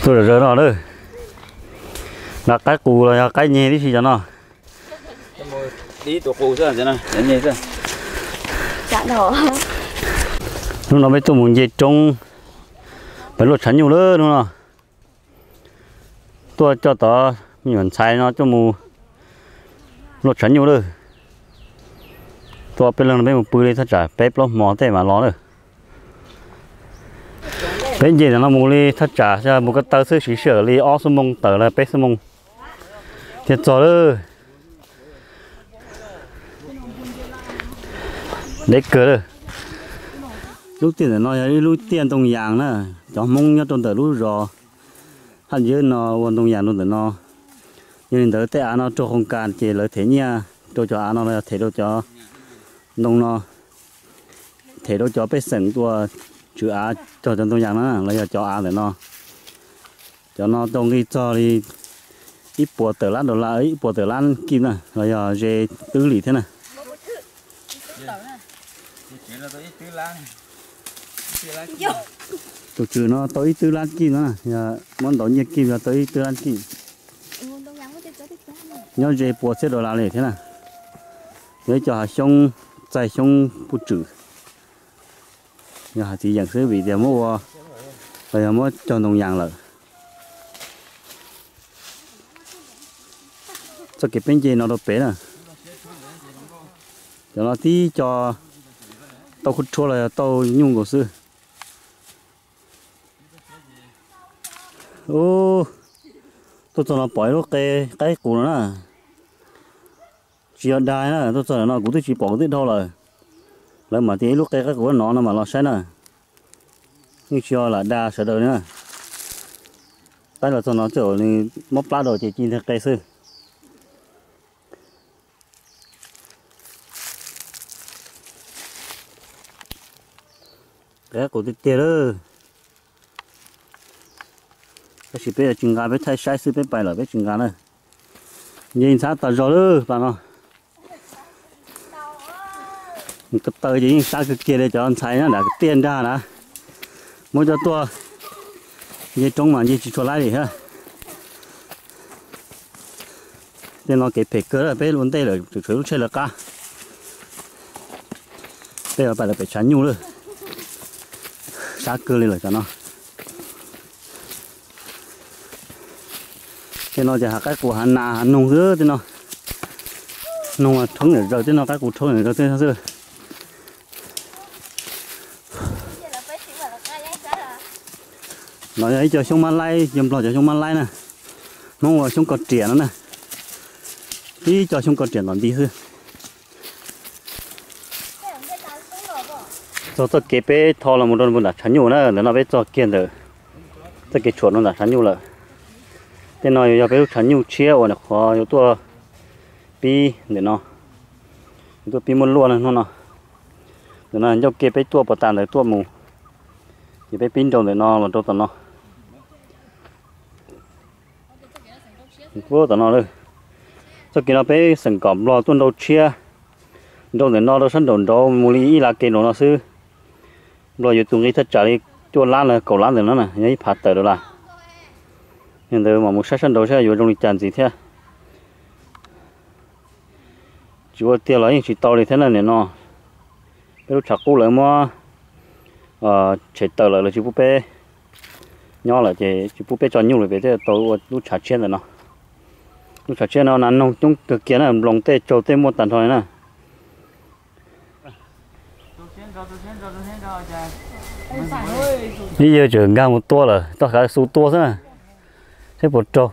Tuaj zom zaws no lawm. Nqa qaib qus los yog qaib nyeg tib si cov no. Hnub no peb tuaj mus nce roob, peb luaj tshav nyuj lawm hnub no. Tuaj coj tod me nyuam ntxhais no tuaj mus luaj tshav nyuj lawm. Tuaj peb leeg no peb mus pw li thaj tsam peb plaub hmo tej mam los lawm. Peb nce ntawm no mus li thaj tsam mus ko taw xwb siv sij hawm li ob xuab moos tawm los peb xuab moos thiaj txog lawm. Deb kawg lawm. Lub tiaj ntawm no yog ib lub tiaj ntoo yas na, cov Hmoob nyob rau ntawm lub zos Haj Yawb no ua ntoo yas rau ntawm no. Yog li ntawd tej av no raug qhoo kas ces lawv them nyiaj rau cov av no los yog them rau cov ntoo no, them rau cov pej xeem uas tswv av cog cov ntoo yas na los yog cov av ntawm no. Cov no tau nqi txog li ib puas tawm lab dollar, ib puas tawm lab kij na los yog ze twb lim thiab na. Tus tswv no tau ib twb lab kij no, yog muab ntaus nyiaj kij yog tau ib twb lab kij. Nyob ze puas txhiab dollar li thiab na. Yog ib co hav xyoob, txaij xyoob puj tswm, yog hav txiv yeem xwb vim tias muab ua los yog muab cog ntoo yas lawm. Txoj kev peb nce no rau pem na, cov no tib co tau khuj rhuab los yog tau nyuj nkaus xwb. Ub, tuaj txog no pom ib lub qe qaib qus no na. Tsis yog dag na, tuaj txog no kuv twb tsis pom kuv twb dhau lawm. Lawv mam tias ib lub qe qaib qus no no mam los saib na. Yeej tsis yog lam dag sawv daws li na. Qaib los txog no txawm nws mob plab rau ces ci nteg qe xwb. Qe qaib qus tiag tiag lawm. Tab sis peb yuav tsis nqa, peb thaij saib xwb, peb pais lawm peb tsis nqa na. Nce ntxhab tas zog lawm pab no. Ko taw ces yeej sab kawg kiag li cov ntxhais na, nram tiaj nrag na. Muab coj tuaj nce roob mas nce tsis tshua laib li thiab. Tej no kev phem kawg, peb ua ntej lawm tseem tshuav lub tsheb lawv qab. Peb yuav pais lawv pem tshav nyuj lawm. Sab kawg li lawm cov no. Tej no ces hav qaib qus hav nas hav noog xwb tej no. Noog rhoob niam zaws tej no, qaib qus rhoob niam zaws tej no xwb. No yog ib co xyoob mab laib, yog Nplog cov xyoob mab laib na. Hmoob ua xyoob koj riam no na. Ib co xyoob koj riam tom nti xwb. Txog txoj kev peb tho los mus rau nram tshav nyuj na, ntawm no peb txog kiag ntawm txoj kev tshuam rau nram tshav nyuj lawm. Tej no yuav yog peb lub tshav nyuj tshiab uas nyuam qhuav yuav tuaj pib ntawm no, yuav tuaj pib muab luaj na hnub no. Ntawm no ncauj ke peb tuaj puas tas ntawd tuaj mus, ces peb pib nrau ntawm no los rau tom no. Tom no, txoj kev no peb xeem kom Nplog tuaj nrau tshiab, nrau ntawm no rau sab nraum nraud mus li ib lab kev nraum no xwb. Nplog yuav tus nqi thaj tsam li cuaj lab los kaum lab ntawm no na, yog ib phav tawm dollar. Yog ntawd mam mus saib sab nraud saib yuav zoo li cas ntxiv thiab. Tsis ua tiag los yeej tsis tau li thiab na nim no. Peb lub tshav qub lawv muab tshem tawm lawm, lawv tsis pub peb nyob lawm ces tsis pub peb tso nyuj lawm, peb thiaj tau ua lub tshav tshiab ntawm no. Lub tshav tshiab no nas noog coob kawg kiag na, nploos tej tsaug tej muaj tag nrho li na. Ib yawg tseem nkag mus tua lawm, toj kav xu tua xwb na, saib puas raug.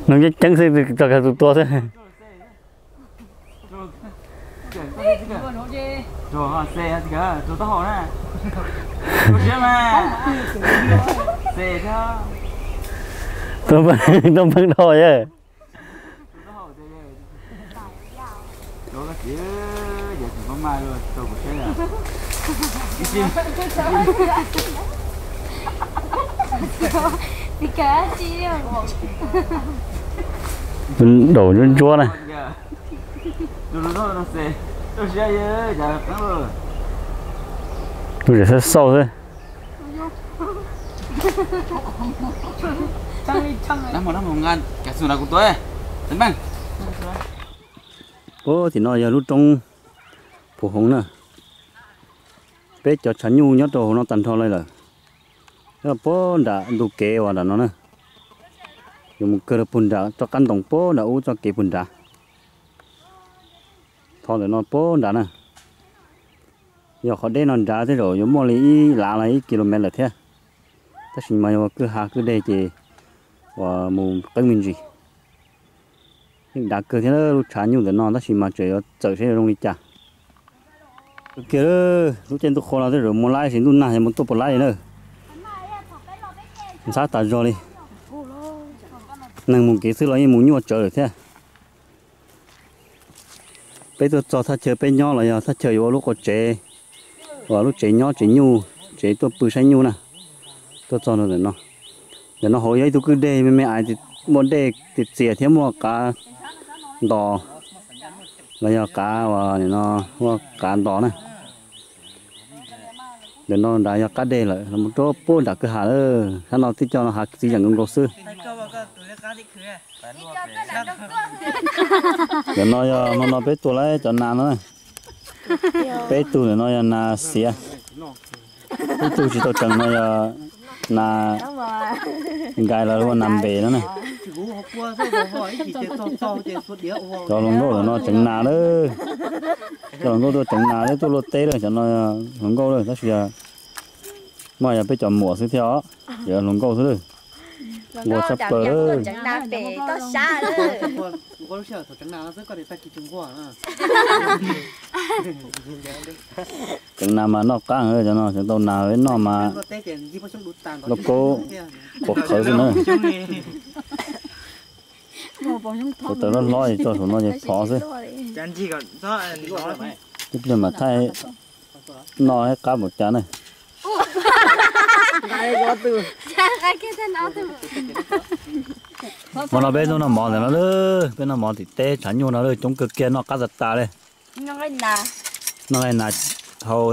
Noog ceeb ceeb xwb, toj kav xu tua xwb. Tuaj npeeg dhau ye. Daum ntsuab ntsuab na. Lub zem xauj xauj xwb. Puag tim no yog lub roob Phuv Hoov na. Peb cov tshav nyuj nyob rau hauv no tag nrho li lawm. Puag nram ntug kev uas nram no na. Yuav mus kawg rau puag nram toj qab ntoo puag nram ub txoj kev puag nrad. Tho ntawm no puag nrad na. Yog qhov deb no nrad tej zaum yuav muaj li ib lav los ib ki lo mev lawm thiab. Tab sis mas yog ua kwj ha kwj deg ces uas mus qeeb me ntsis. Yeej dav kawg thiab lub tshav nyuj ntawm no tab sis mas tseem yuav txawm seb yuav zoo li cas. Kiag lub caij ntuj qhua no tej zaum mus laib sis ntuj nag es mus tuaj puas laib li na. Ntxhab tas zog li. Neeg mus kev xwb los yeej mus nyuaj tsawv lawm thiab. Peb tuaj txog thaj chaw peb nyob los yog thaj chaw yuav ua lub qau tsev, uas lub tsev nyob tsev nyuj, tsev tuaj pw saib nyuj na. Tuaj txog ntawm no, ntawm no hauv yog ib tug kwj deg me me ais, muaj dej txias txias thiab muaj qav ntos, los yog qav uas nim no ua qav ntos na. Ntawm no nrad yog qab deg lawm, los mus rau puag nram kwj ha lawm, sab no tib co no hav txiv yeem nkaus nkaus xwb. Ntawm no yog hmo no peb tua lawm cov nas no na. Peb tug ntawm no yog nas xiav, ib tug tsis tau tsees no yog nas nkais los ua nas npem no na. Cov hluas nkauj ntawm no tseev nas lawm, cov hluas nkauj tuaj tseev nas thiab tuaj luaj teb lawm, cov no hluas nkauj lawm tab sis mas yog peb cov muam xwb thiab os, yog hluas nkauj xwb lawm. Nquag tshaj plaws lawm. Tseev nas mas noj qab, cov no tseev tau nas noj mas lauj kaub quas qhawv xwb na. Kuv tawv hlob hlob tso saum no ces phov xwb. Tib pliag mam thaij noj qab npaum cas na. Hmo no peb tuaj noj mov ntawm no lawm, peb noj mov tim teb tshav nyuj no lawm, coob kawg kiag noj qab tas tas li. Noj nqaij nas hau.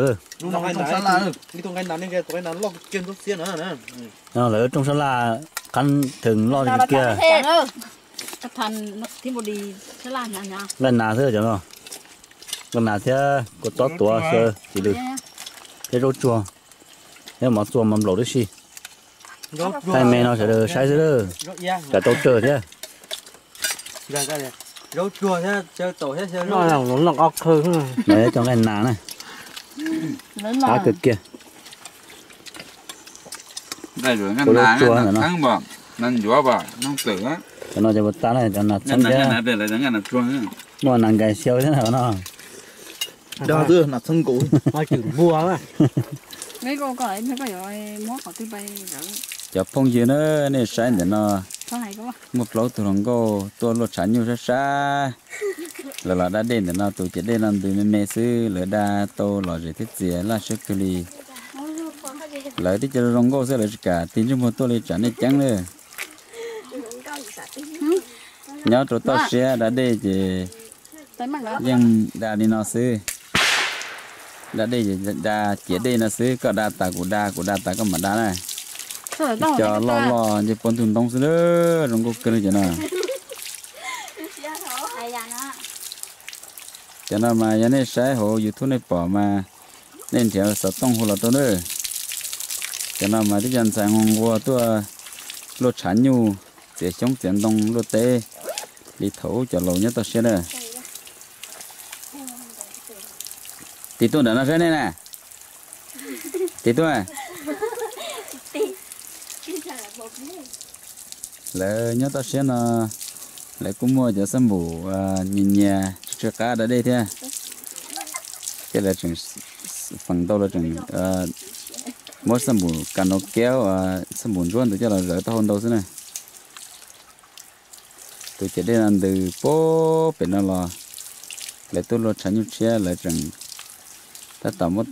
Lawv rooj sab laj qab theem loj kiag. Nqaij nas xwb cov no, nqaij nas thiab kua txob tuav xyaw tsis lwm, thiab zaub tsuag, thiab mov txua mov nplaum tib si. Thaij me no sawv daws saib xwb lawm, tsam tau tsawg thiab. No yog cov nqaij nas na, qab kawg kiag. Kua zaub tsuag ntawm no. Cov no cov puas tas na, cov nas txheeb thiab, muaj nas nkais xyaw thiab na no. Cov phooj ywg na, nej saib ntawm no muaj plaub tug hluas nkauj tuaj luaj tshav nyuj sab sab. Lawv los da dej ntawm no, tus ciam dej no ntws me me xwb, lawv da tau lom zem thiab txias laj siab kawg li. Lawv twb cia li zoo nkauj xwb, lawv tsis kam tig ntsej muag tuaj li tsam nej ceeb lawm. Nyob rau toj siab da dej ces yeej da li no xwb. Da dej ces da ciam dej no xwb, koj da tas kuv da, kuv da tas koj mam da na. Cov loj loj nce puab ntug ntoo xwb, zoo nkauj kawg li cov no. Cov no mas yog nej saib hauv YouTube nej pom mas nej nrhiav xov tooj hu los rau na. Cov no mas twb yog ntxhais nquag nquag tuaj luaj tshav nyuj, txiav xyoob txiav ntoo luaj teb li thaum ub cov laus nyob toj siab na. Tig tuaj nram no saib nej na. Tig tuaj. Lawv nyob toj siab no, lawv kuj muaj cov xab npum nyias nyias tsw qab da dej thiab. Ces lawv tseem feem ntau lawv tseem muab xab npum kas nau kiab, xab npum ntsuab ntawd coj los zawv taub hau ntau xwb na. Tus ciam dej no ntws puag pem no los, lawv tuaj luaj tshav nyuj tshiab lawv tseem tab tom muab